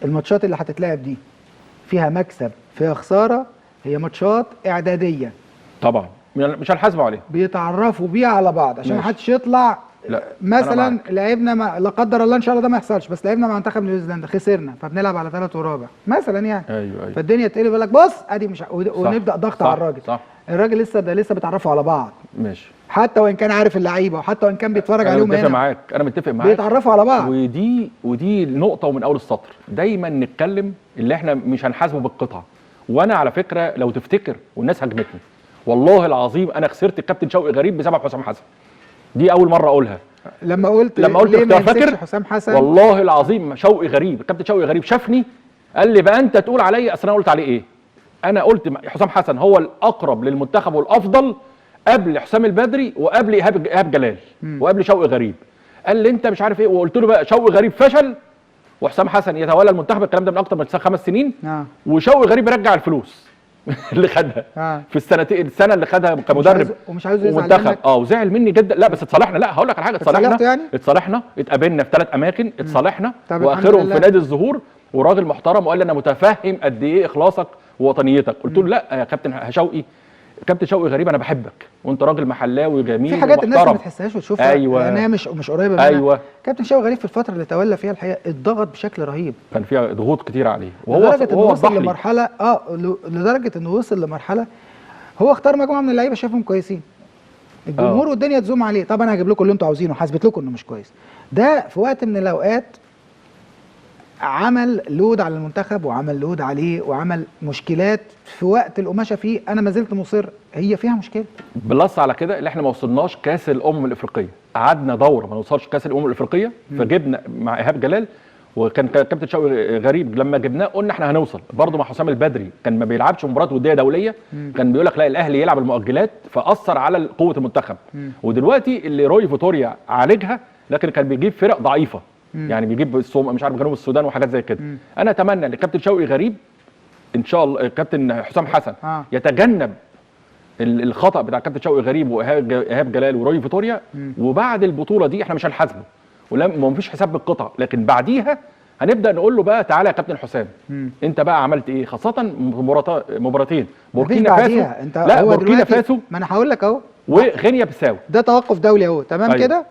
الماتشات اللي هتتلعب دي فيها مكسب فيها خسارة، هي ماتشات اعدادية طبعا مش هنحاسبه عليها، بيتعرفوا بيها على بعض عشان ما حدش يطلع. لا مثلا لعبنا مع، لا قدر الله ان شاء الله ده ما يحصلش، بس لعبنا مع منتخب نيوزيلندا خسرنا، فبنلعب على ثالث ورابع مثلا يعني. ايوه. فالدنيا تقلب، يقول لك بص ادي مش ونبدا ضغط على الراجل. صح. الراجل لسه ده لسه بيتعرفوا على بعض. ماشي. حتى وان كان عارف اللعيبة وحتى وان كان بيتفرج عليهم هنا. انا متفق معاك. بيتعرفوا على بعض. ودي نقطة ومن اول السطر، دايما نتكلم اللي احنا مش هنحاسبه بالقطعه. وانا على فكرة لو تفتكر والناس هاجمتني والله العظيم، انا خسرت الكابتن شوقي غريب بسبب حسام حسن. دي اول مرة اقولها. لما قلت ليه ما يمسكش حسام حسن، والله العظيم شوقي غريب، الكابتن شوقي غريب شافني قال لي بقى انت تقول عليا، اصل انا قلت عليه ايه؟ انا قلت حسام حسن هو الاقرب للمنتخب والافضل قبل حسام البدري وقبل ايهاب جلال وقبل شوقي غريب. قال لي انت مش عارف ايه، وقلت له بقى شوقي غريب فشل وحسام حسن يتولى المنتخب، الكلام ده من اكتر من 5 سنين. وشوقي غريب رجع الفلوس اللي خدها في السنتين، السنة اللي خدها كمدرب، ومش عايز يزعل منك. وزعل مني جدا. لا بس اتصالحنا. لا هقول لك على حاجة، اتصالحنا يعني؟ اتصالحنا، اتقابلنا في 3 اماكن، اتصالحنا واخرهم في نادي الزهور، وراجل محترم وقال لي انا متفهم قد ايه اخلاصك ووطنيتك. قلت له لا يا كابتن شوقي، كابتن شوقي غريب انا بحبك وانت راجل محلاوي جميل، في حاجات الناس ما بتحسهاش وتشوفها. أيوة. لانها مش قريبه منها. ايوه. كابتن شوقي غريب في الفترة اللي تولى فيها الحقيقة اتضغط بشكل رهيب، كان فيها ضغوط كتير عليه، وهو وصل لمرحلة لدرجة انه وصل لمرحلة هو اختار مجموعة من اللعيبة شافهم كويسين، الجمهور والدنيا تزوم عليه، طب انا هجيب لكم اللي انتوا عاوزينه، حاسبت لكم انه مش كويس. ده في وقت من الاوقات عمل load على المنتخب وعمل load عليه وعمل مشكلات في وقت القماشه فيه. انا ما زلت مصر هي فيها مشكلة. plus على كده اللي احنا ما وصلناش كاس الامم الافريقية، قعدنا دوره ما نوصلش كاس الامم الافريقية، فجبنا مع ايهاب جلال وكان كابتن شوقي غريب لما جبناه قلنا احنا هنوصل برضه مع حسام البدري، كان ما بيلعبش مباريات وديه دولية، كان بيقول لك لا الاهلي يلعب المؤجلات، فاثر على قوة المنتخب. ودلوقتي اللي روي فيتوريا عالجها، لكن كان بيجيب فرق ضعيفة، يعني بيجيب مش عارف جنوب السودان وحاجات زي كده. انا اتمنى ان الكابتن شوقي غريب ان شاء الله، الكابتن حسام حسن يتجنب الخطا بتاع الكابتن شوقي غريب وايهاب جلال وروي فيتوريا. وبعد البطولة دي احنا مش هنحاسبه وما فيش حساب بالقطع، لكن بعديها هنبدا نقول له بقى تعالى يا كابتن حسام، انت بقى عملت ايه، خاصة مباراتين بوركينا فاسو. انت لا بوركينا فاسو، ما انا هقول لك اهو، وغينيا بيساو، ده توقف دولي اهو، تمام. أيوة. كده